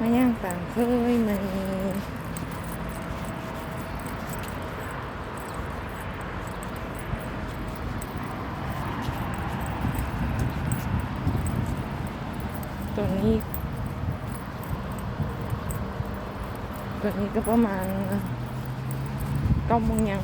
ມາຍ່າງຕາມເຄີຍມື້ນີ້ ຕອນນີ້ ຕອນນີ້ກໍປະມານເກົ້າໂມງຫຍັງ.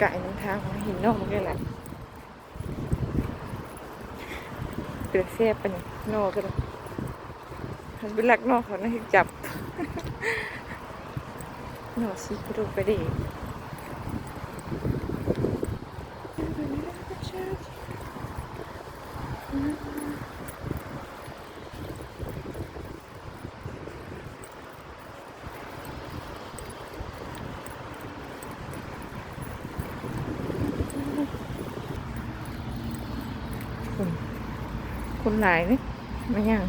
ກາຍນຳທາງມາເຫັນໜໍ່ບັກຫຼາຍໆ ເປັນແຊບປານນີ້ໜໍ່ກໍໄດ້ ຄັນໄປລັກໜໍ່ເຂົານະຖືກຈັບ ໜໍ່ຊິກະດູກກະດີ. ຄົນ ຄົນຫຼາຍເດ້ ມາຍ່າງ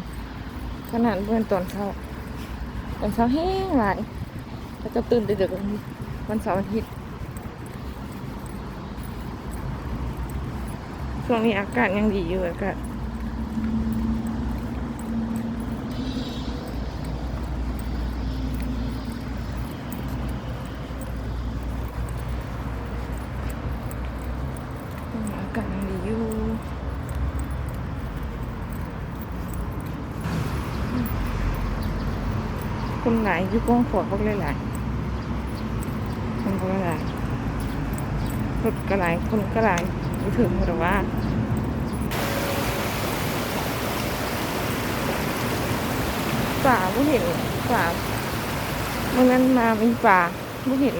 ຂະໜາດເບິ່ງຕອນເຊົ້າ ຕອນເຊົ້າແຮງຫຼາຍ ເຂົາເຈົ້າຕື່ນແຕ່ເດິກ ວັນເສົາອາທິດ. ຊ່ວງນີ້ອາກາດຍັງດີຢູ່ ອາກາດ ອາກາດຍັງດີຢູ່. ຄົນຫຼາຍຢູ່ກວ້າງຂວາງ ບັກຫຼາຍໆ ຄົນບັກຫຼາຍໆ ລົດກໍຫຼາຍ ຄົນກໍຫຼາຍ ບໍ່ເຖິງ ບໍ່ໄດ້ວ່າ ປາບໍ່ເຫັນ ປາ ມື້ນັ້ນມາມີປາ ບໍ່ເຫັນ.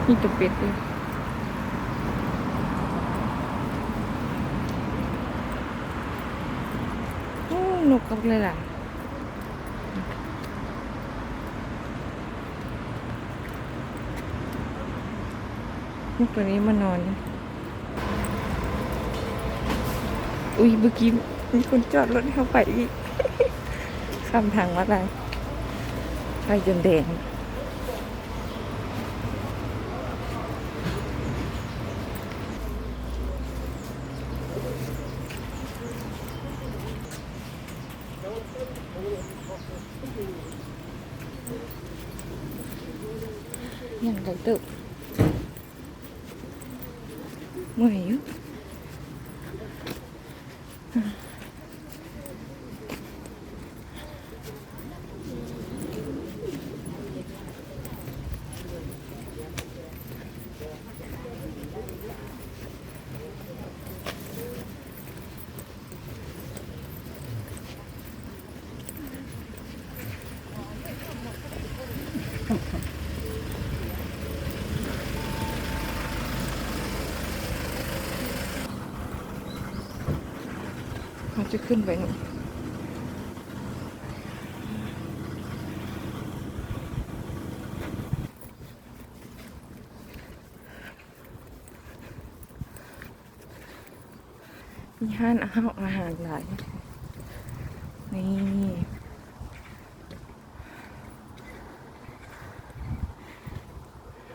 ມີແຕ່ເປັດເດ້. ໂອ້ ນົກກໍຫຼາຍໆ. ນົກຕົວນີ້ມານອນ. ອຸ້ຍ ເມື່ອກີ້ມີຄົນຈອດລົດໃຫ້ເຮົາໄປອີກ ຂ້າມທາງມາລາຍ ໄຟຈົນແດງ. ຍັງໄກເຕີບ ເມື່ອຍຢູ່. ເຮົາຈະຂຶ້ນໄປນີ້. ມີຮ້ານອາຫານ ອາຫານຫຼາຍ ນີ້ ເ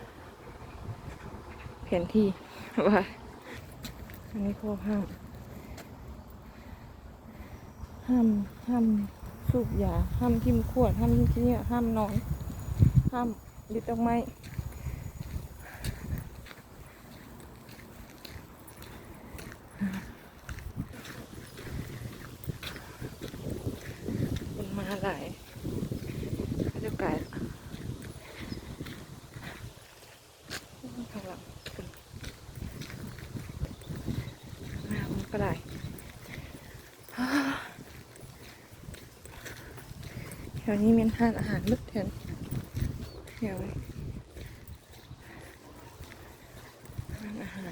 ແຜນທີ່ວ່າ ອັນນີ້ເຂົາຫ້າມ ຫ້າມ ຫ້າມສູບຢາ ຫ້າມຖິ້ມຂວດ ຫ້າມຖິ້ມຂີ້ເຫຍື້ອ ຫ້າມນອນ ຫ້າມ ເດັດດອກໄມ້ ຄົນມາຫຼາຍ ເຂົາເຈົ້າກາຍ ຂ້າງຫຼັງ ມາຄົນກໍຫຼາຍ ແຖວນີ້ແມ່ນຮ້ານອາຫານເບິດແຖວນີ້ ແຖວນີ້ ຮ້ານອາຫານ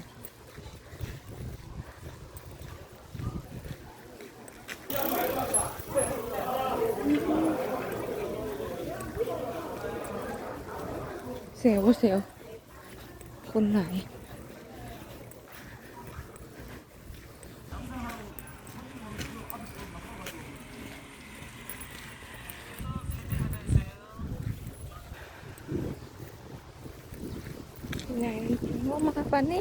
ແຊວບໍ່ແຊວ ຄົນຫຼາຍ. ໃຫຍ່ ບໍ່ມາປານນີ້.